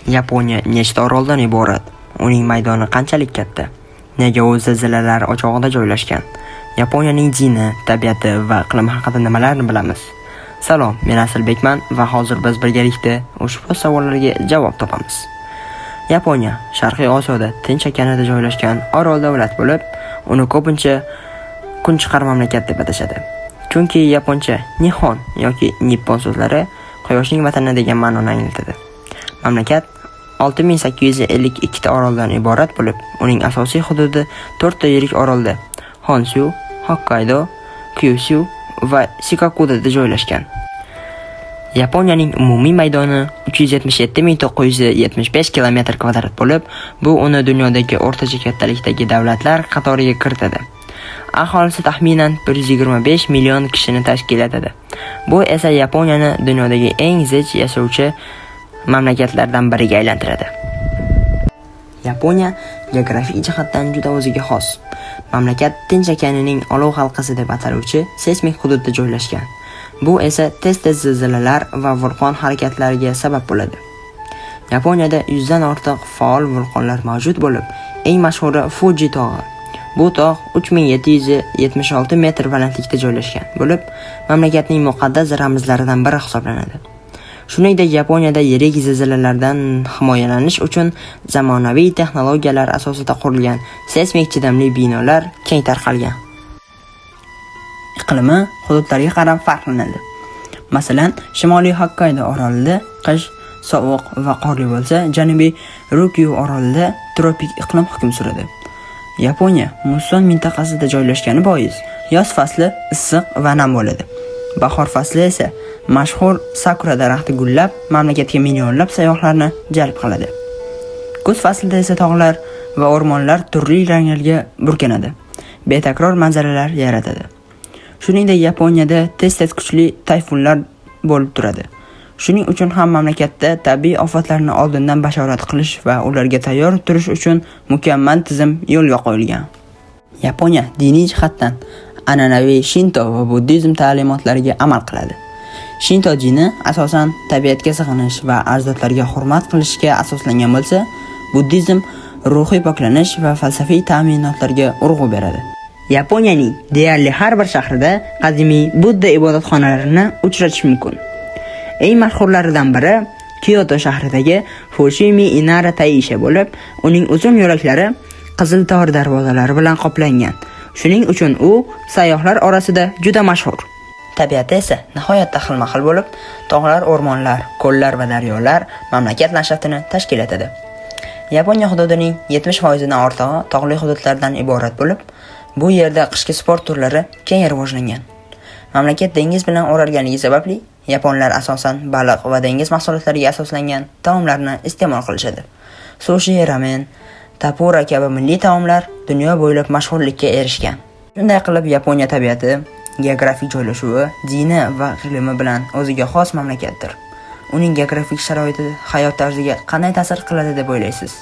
Yaponiya nechta oroldan iborat? Uning maydoni qanchalik katta? Nega u zilzilalar o'chog'ida joylashgan? Yaponiyaning dini, tabiati va iqlimi haqida nimalarni bilamiz? Salom, men Asilbekman va hozir biz birgalikda ushbu savollarga javob topamiz. Yaponiya Sharqiy Osiyoda Tinch okeanida joylashgan orol davlat bo'lib, uni ko'pincha kunchiqar mamlakat deb atashadi. Chunki yaponcha Nihon yoki Nippon so'zlari quyoshning vatani degan ma'noni anglatadi. Mamlakat 6852 ta oroldan iborat bo'lib, uning asosiy hududi 4 ta yirik orolda Honshu, Hokkaydo, Kyushu va Shikokuda joylashgan. Yaponiyaning umumiy maydoni 377 975 kilometr kvadrat bo'lib, bu uni dunyodagi o'rtacha kattalikdagi davlatlar qatoriga kiritadi. Aholisi taxminan 125 million kishini tashkil etadi. Bu esa Yaponiyani dunyodagi eng zich yashovchi mamlakatlardan biriga aylantiradi. Yaponiya geografik jihatdan juda o'ziga xos. Mamlakat Tinch okeanining olov halqasi deb ataluvchi seysmik hududda joylashgan. Bu esa tez-tez zilzilalar va vulqon harakatlariga sabab bo'ladi. Yaponiyada 100 dan ortiq faol vulqonlar mavjud bo'lib, eng mashhuri Fuji tog'i. Bu tog' 3776 metr balandlikda joylashgan bo'lib, mamlakatning muqaddas ramzlaridan biri hisoblanadi. Shuningdek, Yaponiyada yirik zilzilalardan himoyalanish uchun zamonaviy texnologiyalar asosida qurilgan seysmik chidamli binolar keng tarqalgan. Iqlimi hududlarga qarab farqlanadi. Masalan, Shimoliy Hokkaydo orolida qish sovuq va qorli bo'lsa, Janubiy Ryukyu orolida tropik iqlim hukm suradi. Yaponiya musson mintaqasida joylashgani bois, yoz fasli issiq va nam bo'ladi. Bahor fasli esa mashhur sakura daraxti gullab, mamlakatga millionlab sayyohlarni jalb qiladi. Kuz faslida esa tog'lar va o'rmonlar turli ranglarga burkanadi. Betakror manzaralar yaratadi. Shuningdek, Yaponiyada tez-tez kuchli tayfunlar bo'lib turadi. Shuning uchun ham mamlakatda tabiiy ofatlarni oldindan bashorat qilish va ularga tayyor turish uchun mukammal tizim yo'lga qo'yilgan. Yaponiya diniy jihatdan an'anaviy Shinto va buddizm ta'limotlariga amal qiladi. Shinto dini asosan tabiatga sig'inish va ajdodlarga hurmat qilishga asoslangan bo'lsa, buddizm ruhiy poklanish va falsafiy ta'minotlarga urg'u beradi. Yaponiyaning deyarli har bir shahrida qadimiy Budda ibodatxonalarini uchratish mumkin. Eng mashhurlaridan biri Kyoto shahridagi Fushimi Inari Taisha bo'lib, uning uzun yo'laklari qizil tor darvozalari bilan qoplangan. Shuning uchun u sayyohlar orasida juda mashhur. Tabiati esa nihoyatda xilma-xil bo'lib, tog'lar, o'rmonlar, ko'llar va daryolar mamlakat landshaftini tashkil etadi. Yaponiya hududining 70% dan ortig'i tog'li hududlardan iborat bo'lib, bu yerda qishki sport turlari keng rivojlangan. Mamlakat dengiz bilan o'ralganligi sababli yaponlar asosan baliq va dengiz mahsulotlariga asoslangan taomlarni iste'mol qilishadi. Sushi, ramen, tempura kabi milliy taomlar dunyo bo'ylab mashhurlikka erishgan. Shunday qilib, Yaponiya tabiati, geografik joylashuvi, dini va iqlimi bilan o'ziga xos mamlakatdir. Uning geografik sharoiti hayot tarziga qanday ta'sir qiladi deb o'ylaysiz?